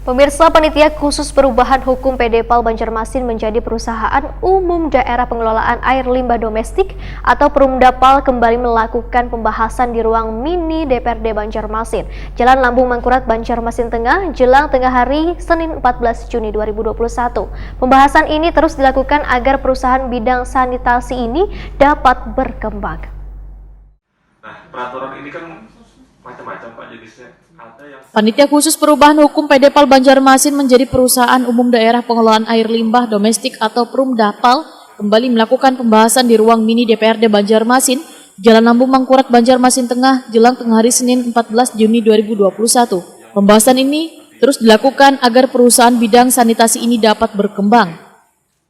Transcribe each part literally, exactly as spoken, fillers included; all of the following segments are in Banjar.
Pemirsa, Panitia Khusus Perubahan Hukum P D Pal Banjarmasin menjadi perusahaan umum daerah pengelolaan air limbah domestik atau Perumdapal kembali melakukan pembahasan di ruang mini D P R D Banjarmasin, Jalan Lambung Mangkurat, Banjarmasin Tengah, jelang tengah hari, Senin empat belas Juni dua ribu dua puluh satu. Pembahasan ini terus dilakukan agar perusahaan bidang sanitasi ini dapat berkembang. Nah, peraturan ini kan macam-macam, Pak, jenisnya. Ada yang Panitia Khusus Perubahan Hukum P D Pal Banjarmasin menjadi perusahaan umum daerah pengelolaan air limbah domestik atau Perumdapal kembali melakukan pembahasan di ruang mini D P R D Banjarmasin, Jalan Lambung Mangkurat, Banjarmasin Tengah, jelang tengah hari, Senin empat belas Juni dua ribu dua puluh satu. Pembahasan ini terus dilakukan agar perusahaan bidang sanitasi ini dapat berkembang.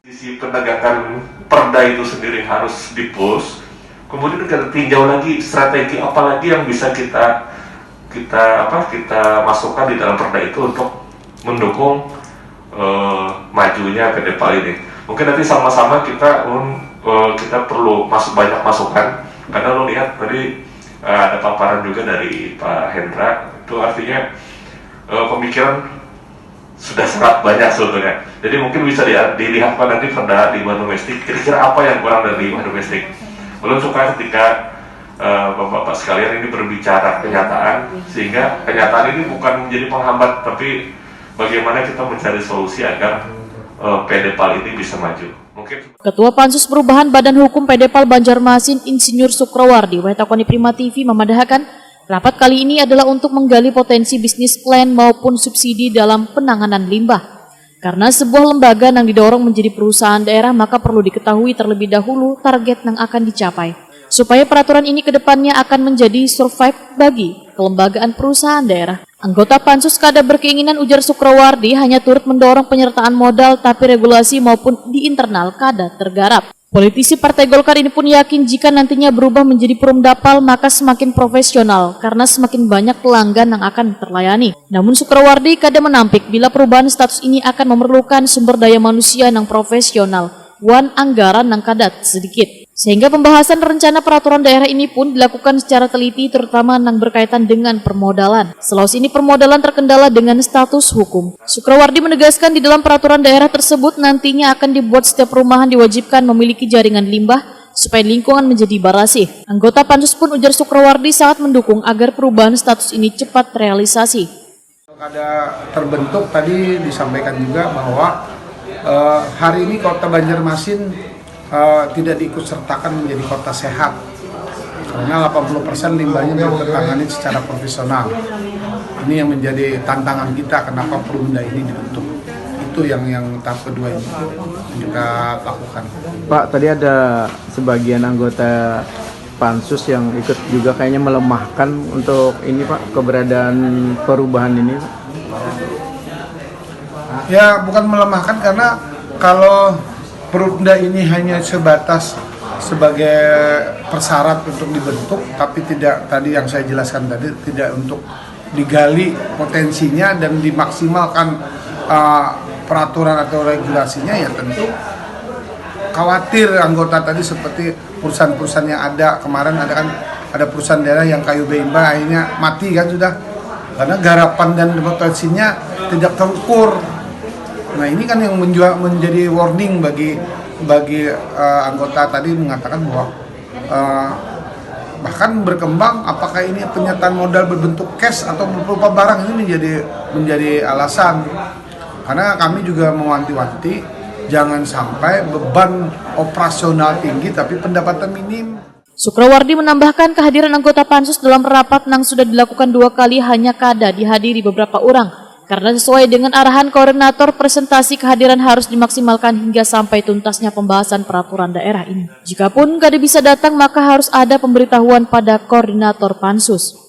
Sisi penegakan perda itu sendiri harus di-push, kemudian kita tinjau lagi strategi apa lagi yang bisa kita kita apa kita masukkan di dalam perda itu untuk mendukung eh, majunya P D Pal ini. Mungkin nanti sama-sama kita un- eh, kita perlu masuk banyak masukan, karena lo lihat tadi eh, ada paparan juga dari Pak Hendra, itu artinya eh, pemikiran sudah sangat banyak sebetulnya. Jadi mungkin bisa di- dilihat, Pak, nanti perda limbah domestik, kira-kira apa yang kurang dari limbah domestik. Belum suka ketika eh, Bapak-bapak sekalian ini berbicara kenyataan, sehingga kenyataan ini bukan menjadi penghambat, tapi bagaimana kita mencari solusi agar eh, P D Pal ini bisa maju. Mungkin Ketua Pansus Perubahan Badan Hukum P D Pal Banjarmasin, Insinyur Sukrawardi, wayah takoni Prima T V, memadahakan, rapat kali ini adalah untuk menggali potensi bisnis plan maupun subsidi dalam penanganan limbah. Karena sebuah lembaga yang didorong menjadi perusahaan daerah, maka perlu diketahui terlebih dahulu target yang akan dicapai, supaya peraturan ini ke depannya akan menjadi survive bagi kelembagaan perusahaan daerah. Anggota Pansus kada berkeinginan, ujar Sukrawardi, hanya turut mendorong penyertaan modal, tapi regulasi maupun di internal kada tergarap. Politisi Partai Golkar ini pun yakin jika nantinya berubah menjadi Perumdapal, maka semakin profesional karena semakin banyak pelanggan yang akan terlayani. Namun Sukrawardi kada menampik bila perubahan status ini akan memerlukan sumber daya manusia yang profesional wan anggaran yang kada sedikit. Sehingga pembahasan rencana peraturan daerah ini pun dilakukan secara teliti, terutama yang berkaitan dengan permodalan. Selauas ini permodalan terkendala dengan status hukum. Sukrawardi menegaskan di dalam peraturan daerah tersebut nantinya akan dibuat setiap perumahan diwajibkan memiliki jaringan limbah supaya lingkungan menjadi barasih. Anggota Pansus pun, ujar Sukrawardi, sangat mendukung agar perubahan status ini cepat terrealisasi. Ada terbentuk, tadi disampaikan juga bahwa eh, hari ini Kota Banjarmasin eh, tidak diikutsertakan menjadi kota sehat karena delapan puluh persen limbahnya belum tertangani secara profesional. Ini yang menjadi tantangan kita, kenapa Perumda ini dibentuk. Itu yang yang tahap kedua ini yang kita lakukan. Pak, tadi ada sebagian anggota pansus yang ikut juga kayaknya melemahkan untuk ini, Pak, keberadaan perubahan ini. Ya, bukan melemahkan, karena kalau Perumda ini hanya sebatas sebagai persyarat untuk dibentuk, tapi tidak, tadi yang saya jelaskan tadi, tidak untuk digali potensinya dan dimaksimalkan uh, peraturan atau regulasinya, ya tentu khawatir anggota tadi seperti perusahaan-perusahaan yang ada kemarin. Ada kan, ada perusahaan daerah yang kayu bimba akhirnya mati kan sudah, karena garapan dan potensinya tidak terukur. Nah, ini kan yang menjual, menjadi warning bagi bagi uh, anggota tadi, mengatakan bahwa uh, bahkan berkembang apakah ini penyertaan modal berbentuk cash atau berupa barang, ini menjadi menjadi alasan, karena kami juga mewanti-wanti jangan sampai beban operasional tinggi tapi pendapatan minim. Sukrawardi menambahkan kehadiran anggota pansus dalam rapat yang sudah dilakukan dua kali hanya kada dihadiri beberapa orang, karena sesuai dengan arahan koordinator, presentasi kehadiran harus dimaksimalkan hingga sampai tuntasnya pembahasan peraturan daerah ini. Jikapun kada bisa datang, maka harus ada pemberitahuan pada koordinator pansus.